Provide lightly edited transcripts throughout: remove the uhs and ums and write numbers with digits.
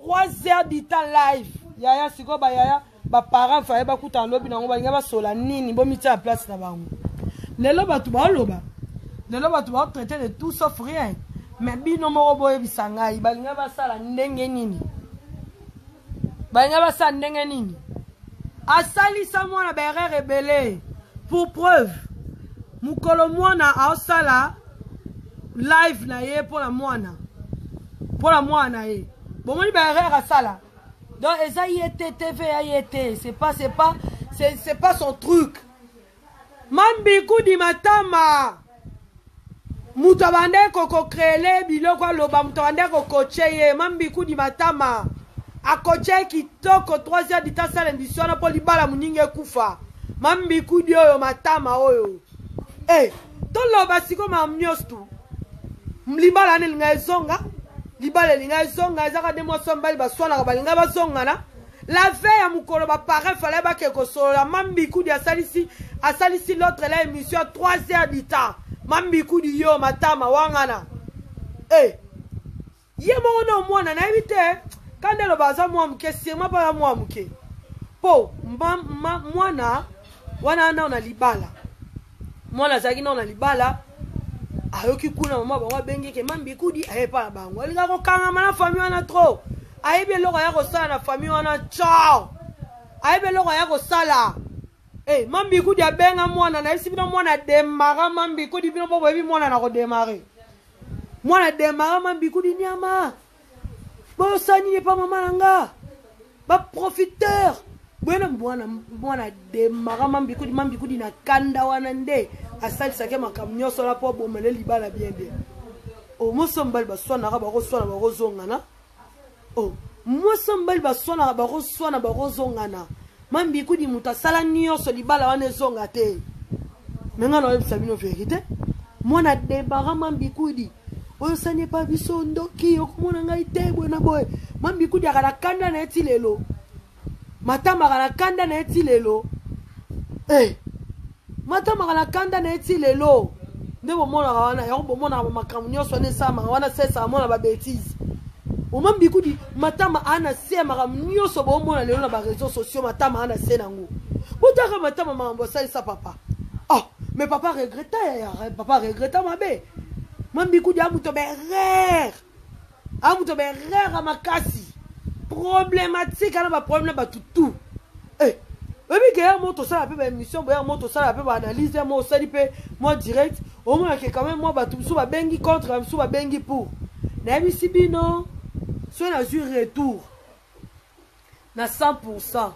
3 heures du temps live. Yaya sikoyo ba yaya ba parents faye bakutana lobi nango balinga basola nini bomitia na place na bango. Lelo bato baoloba lelo bato baotraite de tout sauf rien mais bino moko boyebisa ngai balinga basala ndenge nini balinga basala ndenge nini asalisa mwana baerreur ebele pour preuve mokolo mwana aosala live na ye mpo na mwana mpo na mwana na ye bomoni baerreur asala donc eza ye te tv ya ye te c'est pas c'est pas c'est pas son truc Mambikudi matama moto abandaki kokokreele biloko aloba moto abandaki kokoche ye mambikudi matama akoche ye kitoko 3 heures dita asala emission wana mpo libala moninga ekufa mambikudi oyo matama oyo e eh, toloba sikoyo makambo nyonso tu libala wana elinga ezonga libala elinga ezonga ezaka nde mwasi wa mibali baswanaka balinga bazongana La veille ya mokolo ba parrain fallait bake kosolola Mambikudi asalisi asalisi l'autre la émission 3 heures du temps Mambikudi yo matama wangana eh ye moko na mwana nayebi te kanda eloba aza mwa moke sirma mpe aza mwa moke mpo mwana wana nao na libala mwana azalaki nao na libala ayoki kuna mama bango abengi eke mambikudi aye epa na bango alingaka kokangama na famille wana trop ayebi eloko aya kosala na famille wana ciao ayebi eloko aya kosala Hey, eh, mambikudi abenga mwana nayebisi bino mwana demara mambikudi bino mpo boyebi mwana na kodemare mwana demara mambikudi nyama bosani nini epa mama na nga baprofiteur boye na mwana mwana demara mambikudi mambikudi na kanda wana nde asalisaki makambo nyonso wana mpo abomele libala bien bien omoso oh, mobali baswanaka bakoswana bakozongana oh mwasi na mobali baswanaka bakoswana bakozongana mambikudi moto asala nyonso libala wana ezonga te me ngai naoyebisa bino verité mwana debara mambikudi oyo osani epa biso ndoki okomona ngai te boye na boye mambikudi akala kanda na ye ti lelo matamaka na kanda na ye ti lelo hey. Eh, matamaka na kanda na ye ti lelo nde bomonaka wana yango bomonaka makambo nyonso wana esalamaka wana sesaka mona babetise oma mbikudi matama aa na se ya makambo nyonso bomona lelo na bareseau sociaux matama aa na se nango botaka matama makambo asalisa papa oh mais papa regreta yaya papa regreta mabe mambikudi amoto berere amoto berere makasi problématique ana baproblème na bato tout eh, oyebi ke ya mo tosala mpe baémission boya mo tosala mpe baanalyse ya mo osali mpe mwa direct omonake quand même mwa bato mosusu babengi contre mosusu babengi pour nayebisi bino soki nazwi retour na 100 pourcent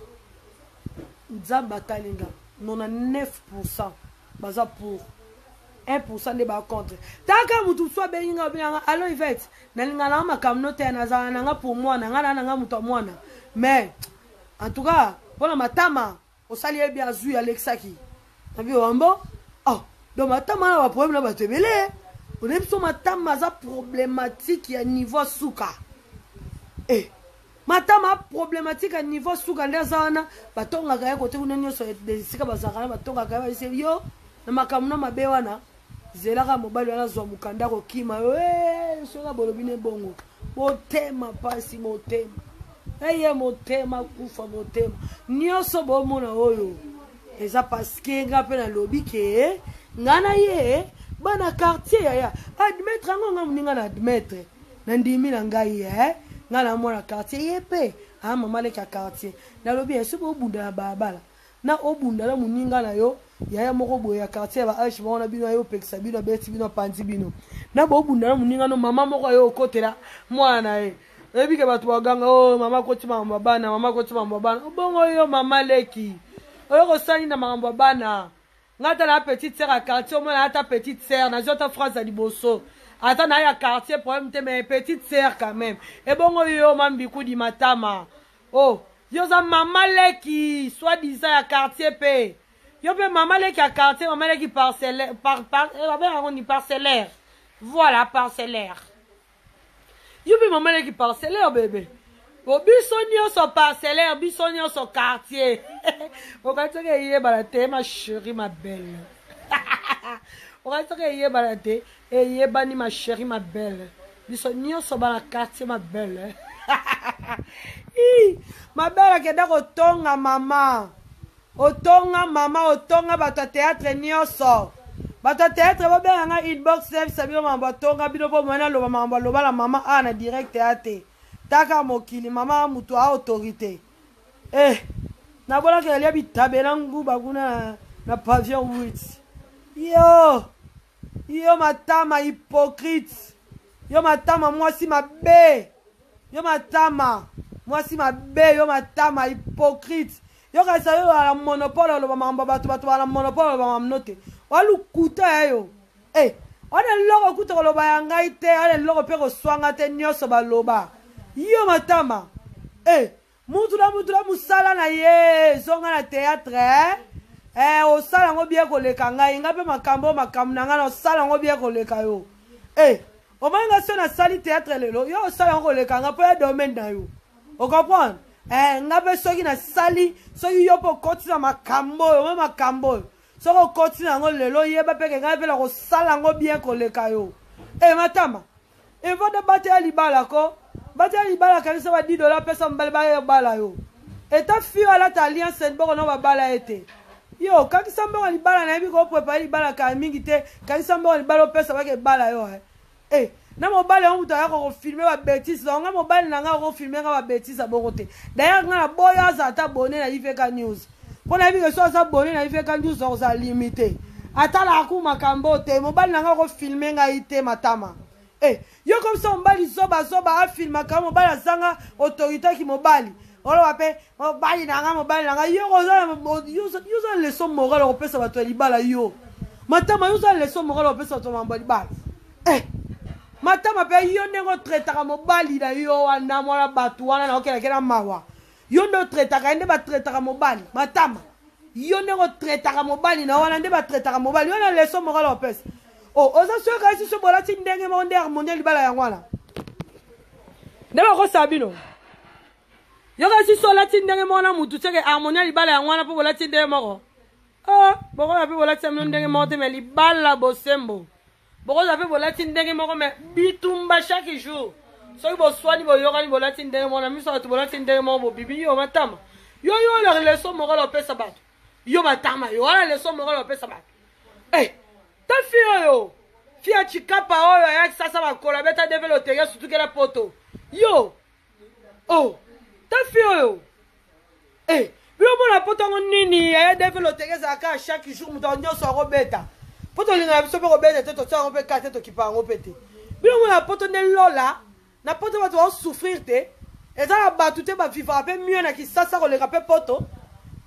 nzambe atali nga 99 pourcent baza pour 1 pourcent nde ba contre taka motu mosusu abengi nga abengi nga allo Yvette nalinga nanga makambo no te nazala nanga pour mwana nga na nanga moto ya mwana mais en tout cas mpona matama osali ye bien azwi alekisaki nabi wambo oh donc matama na baproblème na bato ebele onayebi biso matama aza problématique ya niveau suka eh. Matama problématique ya niveau suka nde aza wana batongaka ye kote kuna nyonso esika bazalaka na batongaka ye bayese yo na makambo na mabe wana zelaka mobali wana azwa mokanda kokima yo eh, soki bolobi ne bongo motema mpasi motema eye motema kufa motema nyonso bomona oyo eza parceke nga mpe nalobi ke nga na ye bana quartier yaya admettre yango nga moninga na admettre nandimi na ngai eh ngai na mwana quartier ye mpe ah mama leki ya quartier nalobi eh soki obunda na balabala na obunda na moninga na yo yaya moko boye ya quartier ya ba age moko na bino aye opekisa bino abeti bino apanzi bino na bobunda na moninga no mama moko aye okotela mwana na ye oyebi ke bato baganga o oh, mama akoti makambo ya bana mama akoti makambo ya bana obongo yo mama leki oyo kosani na makambo ya bana nga ata na petite sœur ya quartier omona ata petite sœur nazwi ata phrase ya liboso ata na ya quartier problème te mais petite sœur quand même ebongo yo mambikudi matama oh yo oza mama leki soit disant ya quartier mpe yo mpe mama leki ya quartier mama leki parcellaire par, par, eh, babengaka yango ni parcellaire voilà parcellaire yo mpe mama leki parcellaire bebe bo biso nyonso parcellaire biso nyonso quartier okati soki eyebana te ma chérie ma belle okati soki eyebana te eyebani ma chérie ma belle biso nyonso bana quartier ma belle. Mabele akenda kotonga mama. Otonga mama, otonga bato ya théâtre nyonso. Bato ya théâtre bobenga nga inbox nayebisa bino makambo atonga bino mpo moye naloba makambo aloba na mama a na direct ya te. Taka mokili mama moto a autorité. Eh, nabolaka elia bitabe na nguba kuna na pavillon 8. Yo, yo matama hypocrite. Yo matama mwasi mabe. Yo matama mwasi mabe, yo matama hypocrite. Yo kanisa yo ala monopole oloba makambo bato bato bala monopole oloba makambo no te. Walukuta ya yo. Eh, wana eloko kuta koloba ya ngai te, wana eloko mpe koswanga te nyonso baloba. Yo matama. Eh, mutu na mutu na musala na ye, zonga na théâtre eh? Eh, osala yango bien koleka ngai, ngai mpe makambo makambo na ngai na osala yango bien koleka yo. Eh, omoni nga so nasali théâtre lelo, yo osala yango koleka ngai mpo ya domaine na yo. Ocomprendre? Eh, ngai mpe soki nasali, soki yo mpe okoti na makambo oyo, omoni makambo oyo. Soki okoti na yango lelo, yeba mpe ke ngai mpe nakosala yango bien koleka yo. Eh, matama. Evode batela libala ko. Batela libala kanisa ba 10 dollars pesa mobali ba bala yo. Eta fille alata alliance boko no babala ye te. Yo kakisa mbongo libala nayebi ko prepare libala kala mingi te. Kanisa mbongo libala opesa bake bala yo eh. Eh, na mobali yango moto ayaka kofilme ba bêtises na nga mobali na nga akofilme nga ba bêtises ya bongo te. D'ailleurs nga na boyo aza ata abonné na IVK News. Mpo nayebi ke so aza abonné na IVK News akozala limité. Atalaka ku makambo te mobali na nga akofilme ngai te matama. Eh, yo comme ça mobali zoba zoba afilmaka mobali azanga autorité ki mobali. Oloba pe mobali na nga mobali na nga yo oza yo oza leçon morale okopesa bato ya libala yo. Matama yo oza leçon morale okopesa bato ya mambo ya libala. Eh, matama pe yo ndenge otraitaka mobali na yo wana mwana bato wana na okelake na mawa. Yo nde otraitaka ye nde batraitaka mobali matama. Yo ndenge otraitaka mobali na wana nde batraitaka mobali yo na leçon morale opesa. Oh, oza soki kasi so bolati ndenge moko nde harmonie libala yango wana. Nde bakosala bino. Yo kasi so olati ndenge moko na mutu seke harmonie libala yango wana mpo bolati ndenge moko. Ah, bokola mpe bolati bino ndenge moko te mais libala bosembo. Bokola mpe bolati ndenge moko mais bitumba chaque jour. Soki boswani boyokani bolati ndenge moko na miso bato bolati ndenge moko bobibi yo matama. Yo yo na leçon morale opesa bato. Yo matama yo wana leçon morale opesa bato. Eh, ta fille oyo. Fille ya chikapa oyo ayaki sasa bakola beta develo teya sutukela poto. Yo. Oh, ta fille oyo. Eh, bino mona poto yango nini yaya develo teya ezalaka chaque jour moto nyonso akobeta. Po tolingaka biso mpe kobeta te totia yango mpe ka te tokipa yango mpe te. Bino mona poto nde lola na poto bato bazosouffrir te eza na bato te bavivaka mpe mieux na kisasa koleka mpe poto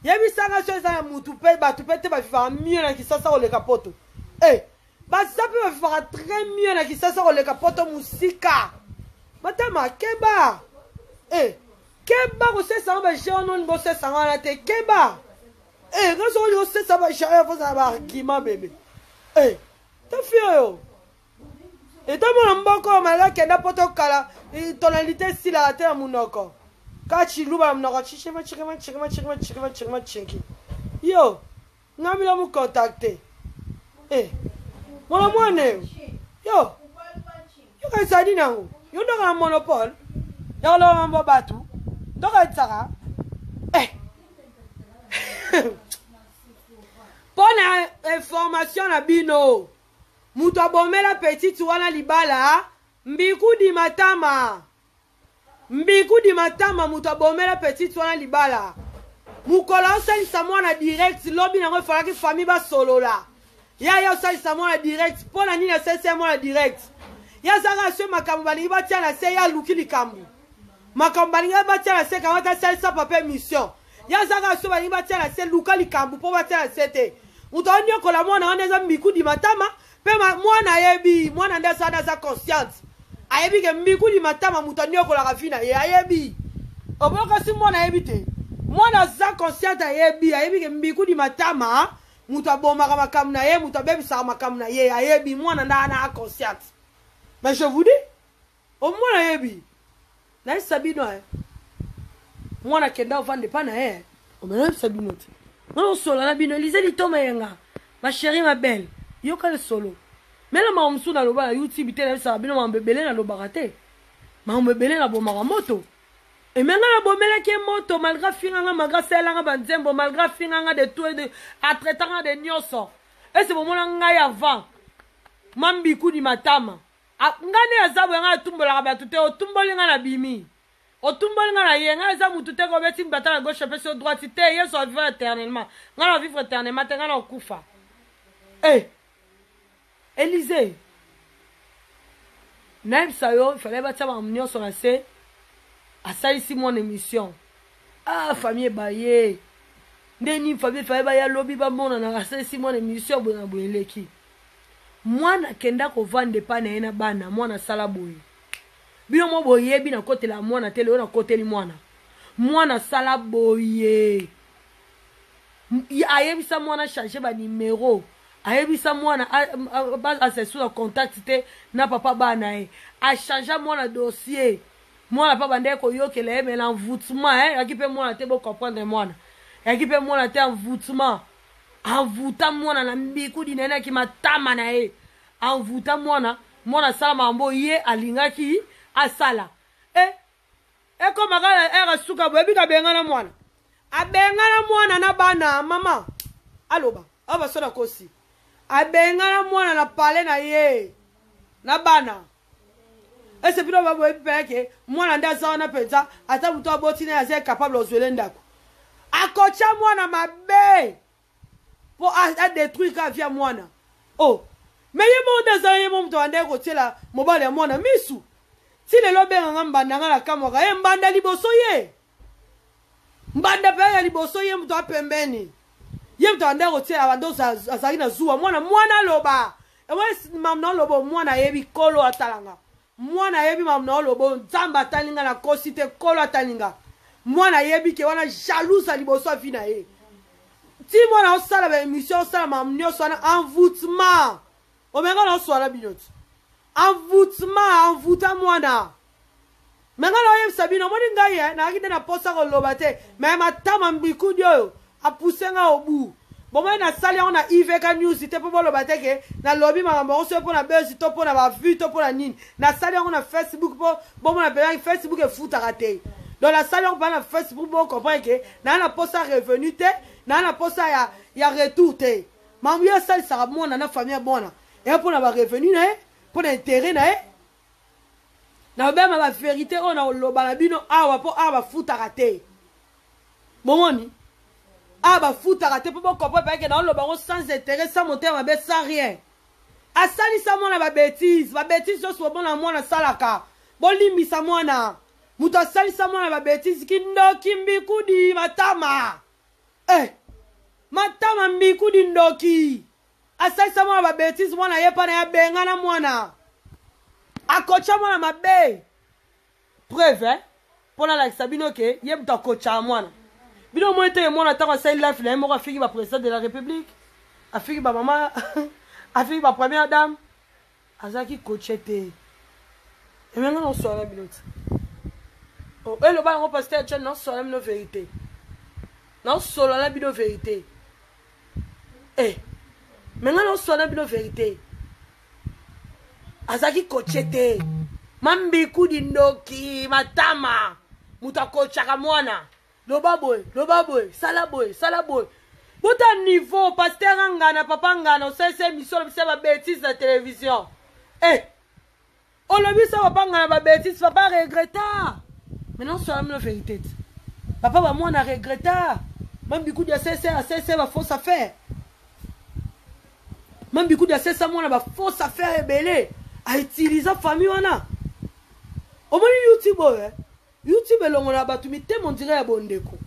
yebisanga so eza na mutu mpe bato mpe te bavivaka mieux na kisasa koleka poto e baza mpe bavivaka très mieux na kisasa koleka poto mosika matama keba e keba kosesanga bajeune olingi osesanga wana te keba e nga soki olingi osesa bajeune fozala baargument bebe e tafi oyo Eta mwana mboka oyo malaka kenda poto kala tonalité esilaka te na monoko ka chiluba na monoko chishima chikima chikima chikima chikima chikima chinki yo nga bila mu contacte eh mwana mwana yo yo yo ezali nango yo ndoka na monopole ya koloba mambo bato ndoka etisaka eh mpo na information na bino Mutu abomela petite wana libala mbiku di matama mbiku di matama mutu abomela petite wana libala mukolo osalisa mwana direct lobi nango efalaki famille basolola ya ye osalisa mwana direct mpo na nini asalisa ye mwana direct ye azalaka aswe makambo balingi batia na se ye aluki likambo makambo balingi batia na se kamata asalisa papa emission ye azalaka aswe balingi batia na se luka likambo mpo batia na se te moto anyokola mwana wana eza mbikudi matama mpe mwana ayebi mwana nde asala aza consciente ayebi ke mbikudi matama moto anyokolaka vi na ye ayebi obokasi mwana ayebi te mwana aza consciente ayebi ayebi ke mbikudi matama moto abomaka makambo na ye moto abebisaka makambo na ye ayebi mwana nde ana consciente mais je vous dis omwana ayebi nayebisa bino eh. Mwana akenda ovanda epa na ye omenayebisa bino te nga osola na bino Elise Litoma yenga ma chérie ma belle yoka lisolo mela makambo mosusu naloba na youtube te nayebisaka bino makambo ebele nalobaka te makambo ebele nabomaka moto. Eme nga nabomelaki ye moto malgré afinga nga, malgré asalela nga banzembo, malgré afinga nga de tout et de atraita nga de nyonso. Ese bomona ngai avant mambikudi matama nga nde aza boye, ngai atumbolaka bato te. Otumboli nga na bimi, otumboli nga na ye, ngai eza mutu te kobeti mbata na gauche apesi yo droite te. Yesu avivre éternellement, ngai na vivre éternellement te, ngai na okufa. Eh Elysee, nayebisa yo fallait batia makambo nyonso na se. Asalisi mwana émission. Ah, famille ebaye nde nini? Famille fallait baya lobi bamonana. Asalisi mwana émission boye na boye, eleki. Mwana akenda kovanda epai na ye na bana. Mwana asala boye, bino mo boyebi nakotela mwana te. Lelo nakoteli mwana. Mwana asala boye, ayebisa mwana change banimero, ayebisa mwana aza na contact te na papa bana ye, achange mwana dossier. Mwana mpe abandaki koyokela ye, mais l'envoûtement yaki mpe mwana te. Bocomprendre, mwana yaki mpe mwana te. Envoûtement, envoûta mwana na mbikudi na ye, naki matama na ye, envoûta mwana. Mwana asala makambo ye alingaki asala. E ekoma kaka ere suka boyebi kabengana mwana, abengana mwana na bana. Mama aloba awa, baso na kosi, abengana mwana na pale na ye na bana. Ese bino baboyebi mpe ke mwana nde aza wana mpenza, ata moto aboti na ye aza incapable ozwele ndako. Akotya mwana mabe mpo adétruire ka vie ya mwana. Oh, mais ye moko nde aza, ye mo moto abandaki kotiela mobali ya mwana misu ti lelo. Abenganga mbanda, nga nakamwaka ye mbanda liboso, ye mbanda mpe ya liboso, ye moto apembeni, ye moto abandaki kotiela bando, azalaki na zuwa mwana. Mwana aloba mamu na oloba, mwana ayebi, kolo atalanga. Mwana ayebi mamu na oloba, Nzambe atali nga, nakosi te, kolo atali nga. Mwana ayebi ke wana jalouse ya liboso avi na ye. Ti mwana osala baémission, osala mamu nyonso wana, envoûtement. Omenga na oswala bino ti envoûtement, envoûta mwana. Me ngai naoyebisa bino, omoni ngai ye nayaki nde na posa koloba te, me matama mbikudi oyo apuse nga obu. Bomoi nasali yango na IVK News te mpo boloba te ke nalobi makambo yango soki mpo na buzz to mpo na bavue to mpo na nini. Nasali yango na Facebook mpo bomona mpenza Facebook efutaka te. Donc nasali yango mpenza na Facebook, bocomprendre ke naa na posa revenu te, naa na posa ya retour te. Makambo ye asalisaka mwana na famille ya mwana eya mpo na barevenu na ye, mpo na intérêt na ye. Nalobema bavérité oyo nakoloba na bino awa mpo awa bafutaka te. Bomoni awa bafutaka te, mpo bocomprendre peke naoloba yango sans intérêt, sans motema mabe, sans rien. Asalisa mwana babêtises, babêtises nyonso bomona mwana asalaka, bolimbisa mwana. Moto asalisa mwana babêtises, kindoki, mbikudi matama, eh, matama mbikudi ndoki. Asalisa mwana babêtises, mwana ye mpa na ye, abengana mwana, akotya mwana mabe. Preuve, eh? Mpo nalakisa bino ke ye moto akotyaka mwana. Bino omoni te mwana ntango asali life na ye moko, afiki baprésident de la République, afiki bamama, afiki bapremière dame, azalaki coaché te. Emenga na oswala bino ti eloba yango pasteur John, naoswala bino vérité, naosolola bino vérité. Eh, me ngai naoswala bino vérité, azalaki coaché te. Mambikudi ndoki matama, moto akotyaka mwana, loba boye, loba boye, sala boye, sala boye. Bota niveau pasteur angana, papa ngana, osalisa émission, olobisa babêtises na télévision. Eh, olobisa papa ngana babêtises, papa regretta. Maintenant sola bino vérité ti papa bamwana regretta. Mambikudi asese asese bafausse affaire, mambikudi asesa mwana bafausse affaire ebele, autiliza famille wana. Omoni YouTube oyo, eh? YouTube elongola bato mitema ondire ya bondeko.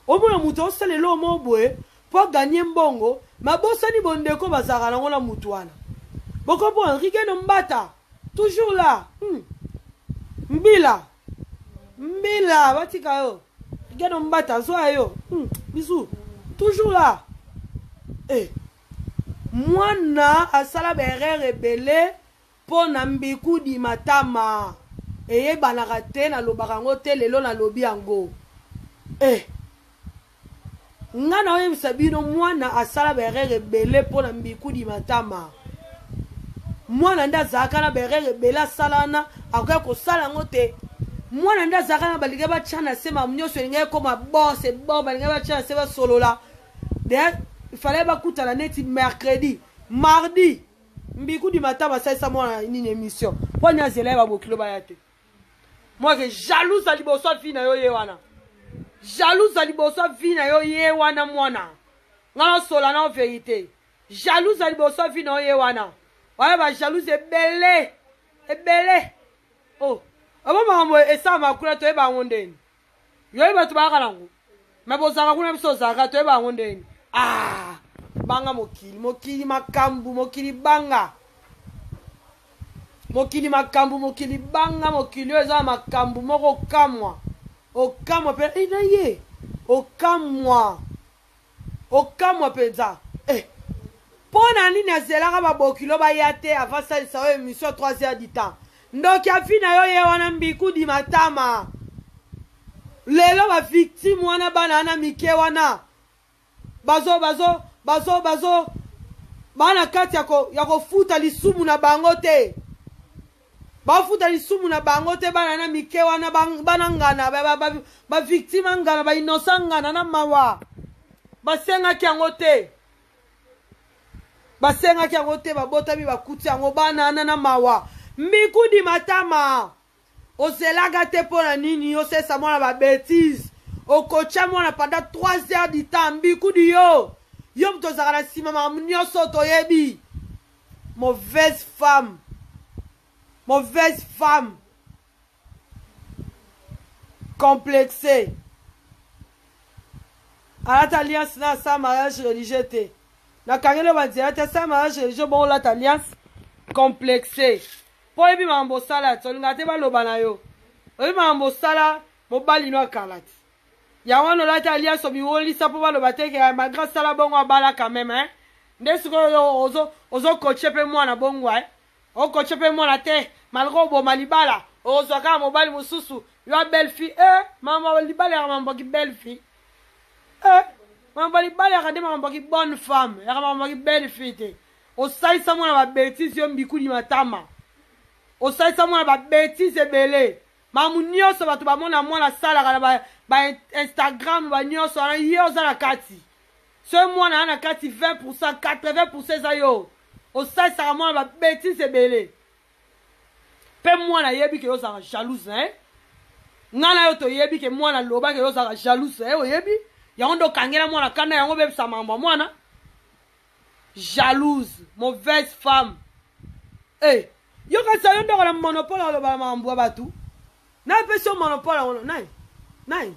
Omona moto osala eloko moko boye mpo aganye mbongo, mabosani bondeko bazalaka nango na motu wana. Bocomprendre, Rigeno Mbata toujours là, Mbila mbila batika yo. Rigeno Mbata zwa yo, Bisou toujours là. Eh, mwana asala baerreur ebele mpo na mbikudi matama, eyebanaka te. Nalobaka yango te, lelo nalobi yango. Eh, nga na oyebisa bino, mwana asala baerreur ebele mpo na mbikudi matama. Mwana nde azalaka na baerreur ebele asala wana, akoki kosala yango te. Mwana nde azalaka na balingi batya na se makambo nyonso elingi ekoma bon c'est bon, balingi batya na se basolola. D'ailleurs il fallait bakutana neti mercredi, mardi Mbikudi Matama asalisa mwana nini émission mpo ni azela ye babokilo baya te. Moi ke jalouse ya liboso ya vie na yo ye wana, jalouse ya liboso ya vie na yo ye wana mwana nga nasola na vérité, jalouse ya liboso ya vie na yo ye wana. Wana ba jalouse ebele ebele. Oh, abo makambo esalama kuna toyeba yango ndeni. Yoyebi bato bayaka nango me bozalaka kuna, biso ozalaka toyeba yango ndeni. Ah, banga mokili, mokili makambo, mokili banga mokili makambo, mokili banga mokili oyo eza na makambo moko okamwa, okamwa mpe na ye okamwa, okamwa mpenza. Eh, mpo na nini azelaka babokilo baya te avant asalisa oyo émission 3 heures du temps? Ndoki afi na yo ye wana Mbikudi Matama. Lelo bavictime wana, bana wana mike wana bazo bazo bazo bazo bana kati ya kofuta lisumu na bango te, bafuta lisumu na bango te. Bana na mike wana, bana ngana, bavictime ngana, bainnocent ngana na mawa, basengaki yango te, basengaki yango te, babotami bakuti yango bana wana na mawa. Mbikudi Matama, ozelaka te mpo na nini osesa mwana babêtises? Okotya mwana pendant 3 heures du temps. Mbikudi, yo yo moto ozalaka na nsima makambo nyonso toyebi. Mauvaise femme, mauvaise femme complexée. Alata alliance na asala mariage religieux te, nakangeli yo banzela te. Asala mariage religieux bongo olata alliance, complexé mpo oyebi makambo osala ti olingaka te baloba na yo. Oyebi makambo osala mobali no akala ti yango wana olati alliance, omiwolisa mpo baloba te ke malgré asala bongo abala quand même, hein? Nde sikoyo ozokoche mpe mwana bongo, eh? Okoche mpe mwana te, malgré oboma libala ozwa kaka mobali mosusu. Yo belle fille, eh, mama libala yaka mambo ki belle fille, eh, mambo libala yaka nde makambo ki bonne femme, yaka makambo ki belle fille te. Osalisa mwana babêtises, yo Mbikudi Matama, osalisa mwana babêtises ebele. Makambo nyonso bato bamona mwana asalaka na ba Instagram banyonso wana, ye oza na kati. Soki mwana aya na kati 20%, 80% eza yo. Osalisaka mwana babêtises ebele mpe mwana ayebi ke yo ozalaka jalouse na ye. Ngai na yo toyebi ke mwana alobaki yo ozalaka jalouse na ye. Oyebi yango nde okangela mwana kanda, yango obebisa makambo ya mwana. Jalouse, mauvaise femme. Eh, yo kasi yo ndoko na monopole aloba na makambo ya bato. Napesi yo monopole yango nani? Nani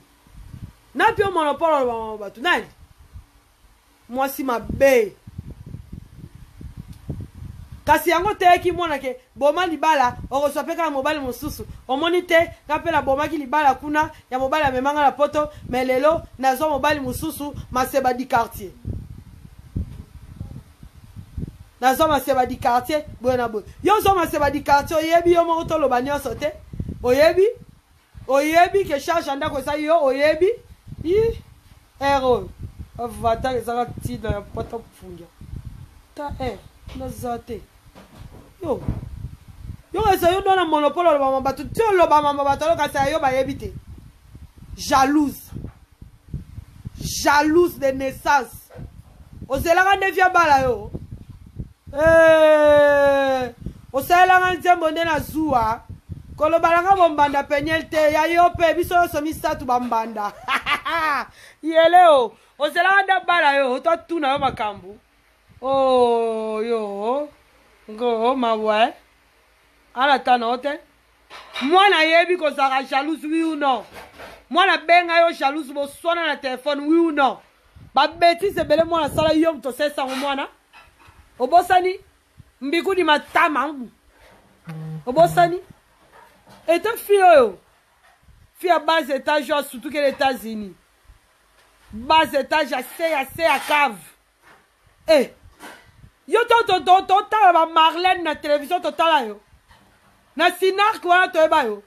napi yo monopole aloba makambo ya bato? Nani? Mwasi mabe. Kasi yango teyaki mwana ke boma libala, okozwa mpe kaka mobali mosusu. Omoni te nga mpe nabomaki libala kuna ya mobali amemanga na poto, me lelo nazwa mobali mosusu, maseba du quartier. Nazwa maseba du quartier boye na boye. Yo ozwa maseba du quartier, oyebi yo moko, toloba nyonso te. Oyebi, oyebi ke charge ya ndako eza yo, oyebi i ere oyo avatar ezaka ntina ya pata mfungia ta ere naza te. Yo yo eza yo ndo na monopole oloba bato ti oloba mama bato alo kasi yo bayebi te. Jalouse, jalouse de naissance. Ozelaka nde via bala yo, eh, osalelanga nzembo nde na zuwa koloba nanga bombanda peniel te ya yo mpe biso nyonso misato bambanda yele o ozelaka nde bala yo totuna yo makambo oyo ngo mawe alata na yo te. Mwana ayebi kozalaka jalouse, oui ou non? Mwana abenga yo jalouse, boswana na telefone, oui ou non? Babêtises ebele mwana asala, yo moto osalisa yango mwana. Obosani Mbikudi Matama, obosani ete fille oyo, fille ya base étage oyo asutukeli États-Unis, base étage ya se ya se ya cave. Eh, yo totala ba Marlène na télévision, totala yo na Sinark wana, toyeba yo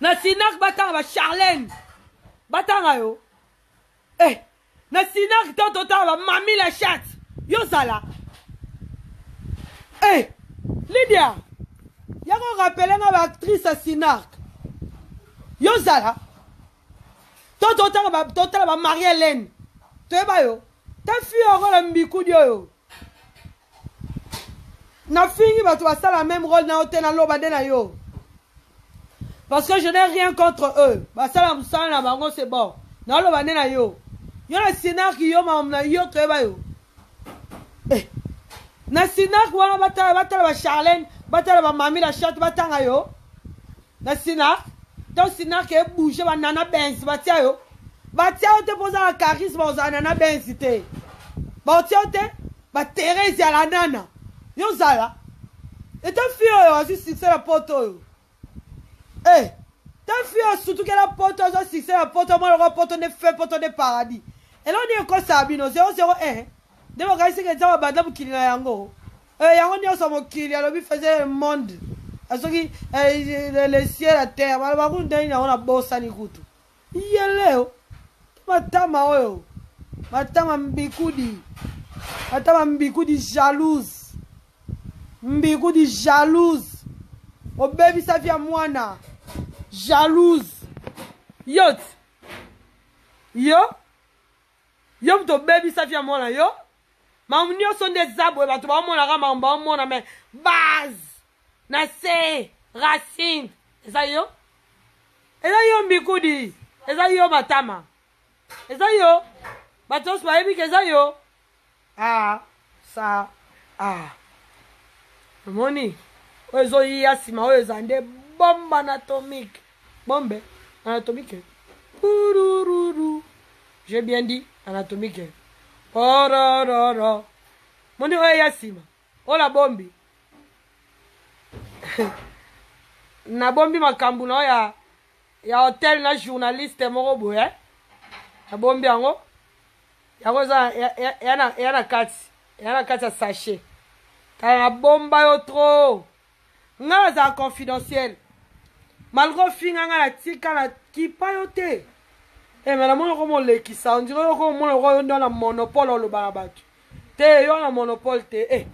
na Sinark, batanga ba Charlène, batanga yo, eh, na Sinark to totala ba Mami la Chatte, yo zala. Eh, Lydia yako rappeler nga baactrice ya Sinark. Yo zala. To totala ba totala ba Marie Hélène. Toyeba yo. Ta fille okola mbikudi oyo. Nafingi bato basala même rôle na yo te naloba nde na yo. Parce que je n'ai rien contre eux. Basala mosala na bango c'est bon. Naloba nde na yo. Yo na sinarki yo makambo na yo toyeba yo. Eh. Na sinarki wana batala batala ba Charlène, batala ba Mami la chatte batanga yo. Na sinark to sinark e bouge ba nana benz batia yo. Batia yo te mpo oza na charisme ozala nana benz te. Batia yo te ba Therese ya la nana. Yo zala. Eta fille oyo azwi succès na poto oyo. Eh, ta fille oyo sutukela poto azwa succès na poto mwana lokola poto nde fe poto nde paradis. Eloko nini ekosaka bino 001 nde bokanisi ke nzambe abanda mokili na yango. Eh, yango nyonso mokili alobi faisait le monde soki eh, le ciel la terre baloba kutu ndenge yango nabosani kutu yeleo matama oyo matama mbikudi matama mbikudi jalouse mbikudi jalouse obebisa via mwana jalouse yot yo yo moto obebisa via mwana yo makambo nyonso nde eza boye bato baomonaka makambo baomona me base na se racine eza yo eza yo mbikudi eza yo matama eza yo bato nyonso bayebi ke eza yo ah sa ah omoni oyo ezoyiya nsima oyo eza nde bombe anatomique bombe anatomique purururu j'ai bien dit anatomique orororo moni oyo eya nsima oyo nabombi nabombi makambo na oyo ya, ya hotel na journaliste moko boye eh? nabombi yango yango eza ya na kati ya na kati ya sachet tala nabomba yo trop nga nazala confidentiel malgre ofinga nga natika na kipa yo te e me namoni okoma olekisa ondire yo okomona lokola yo nde na monopole oloba na bato te yo na monopole te e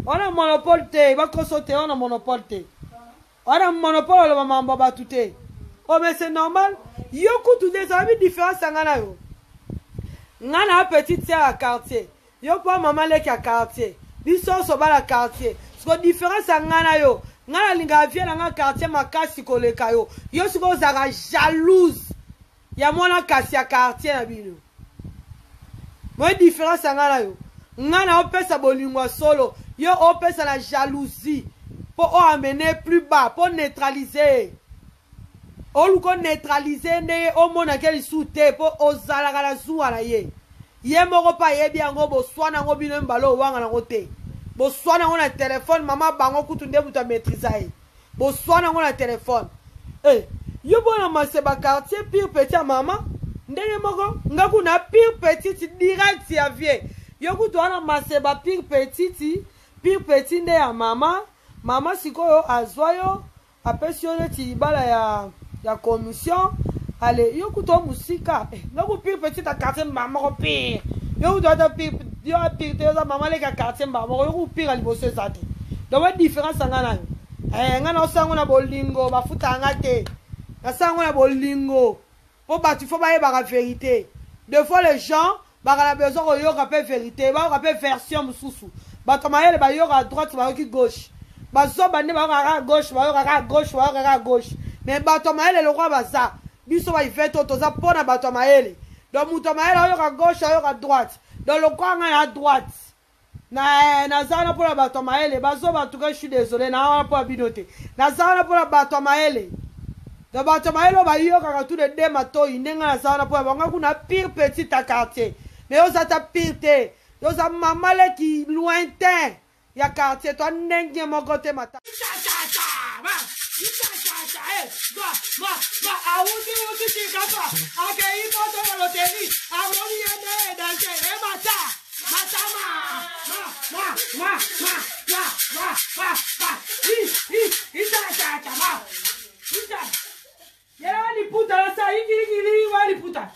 wana monopole te bakoso te wana monopole te wana monopole oloba mambo ya bato te o oh, mais c'est normal yo kutu nde ezalaki différence ya nga na yo nga na petite sœur ya quartier Yo po mama leki ya quartier. Biso nionso bana quartier. Siko difference ya nga na yo. Nga na lingaka vie na nga quartier makasi koleka yo. Yo siko ozalaka jalouse ya mwana kasi ya quartier na bino. Moi difference ya nga na yo. Nga na opesa bolingo ya solo. Yo opesa na jalousie. Po o amener plus bas. Po neutraliser. Oluka o neutraliser ye ndenge omona ke lisusu te po ozalaka na zuwa na ye. Ye moko pe ayebi yango boswana yango bino mibale owangana yango te. Boswana yango na telephone mama bango kutu nde mutu a maitrisa ye. Boswana yango na telephone. Eh yo bona maseba quartier pire petit ya mama ndenge moko nga kuna pire petite direct ya vie. Yo kutu wana maseba pire petite pire petit nde ya mama mama sikoyo azwa yo Apesi yo neti libala ya ya commission ale yo kutu o musika eh, nga ku pire petit ya quartier mbala moko pire yo kutu ata pire yo pire te oza mama leki ya quartier mbala moko yo ku pire ya liboso eza te donc ba différence ya nga na yo eh, nga na osango na bolingo bafutaka nga te nasango na bolingo po bato fo bayebaka verite de fois les gens baka na besoin koyoka mpe verite bayoka mpe version mosusu bato ya mayele bayoka droite bayoki gauche bazoba nde bayokaka kaka gauche bayokaka kaka gauche bayokaka kaka gauche mais bato ya mayele lokola baza biso baivete oyo toza mpo na bato ya mayele donc moto ya mayele ayoka gauche ayoka droite donc lokola ngai na droite na eh, naza wana mpo na bato ya mayele bazoba en tout cas je suis désolé na wana mpo ya bino te naza wana mpo na bato ya mayele na bato ya mayele oyo bayokaka tout de de matoi ndenge naza wana mpo ya bango kuna pire petit ya quartier mais yo oza ta pire te yo oza mama leki lointain ya quartier to ndenge moko te mata awuti wuti tikaka akei poto na loteri amoni ye nde danger emata Matama! Ma, ma, ma, ma, ma, ma, ma, ma. I, i, ita, ita, ita, ma. Ita. Yela liputa la sa ikili wa liputa.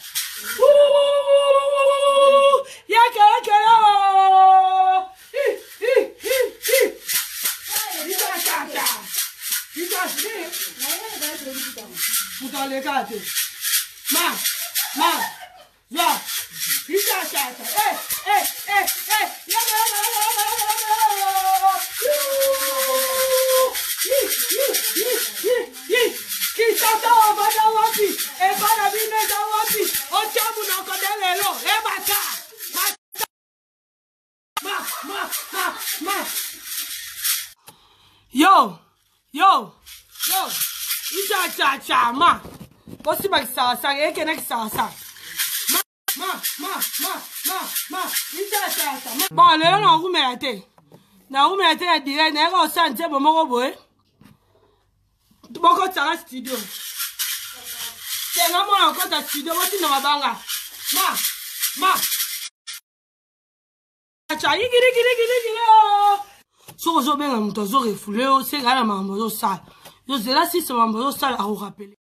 Ya kela kela. I, i, i, i. Ita, ita, ita. Ita, ita. Puta le. Yo yo yo, ichachacha ma bosimba kisakasaka, ekende kisakasaka, ma ma ma ma ma ichachacha. Bon, lelo nakumela te, nakumela te na direct, nayaka kosala nzembo moko boye, bokotisaka studio te, nga mona kokota studio, botinda mabanga ma ma cha yigirigirigirigiri. Soki ozobenga moto, azorefule yo, seka na makambo ozosala, yo zela sisa makambo ozosala, akorapele.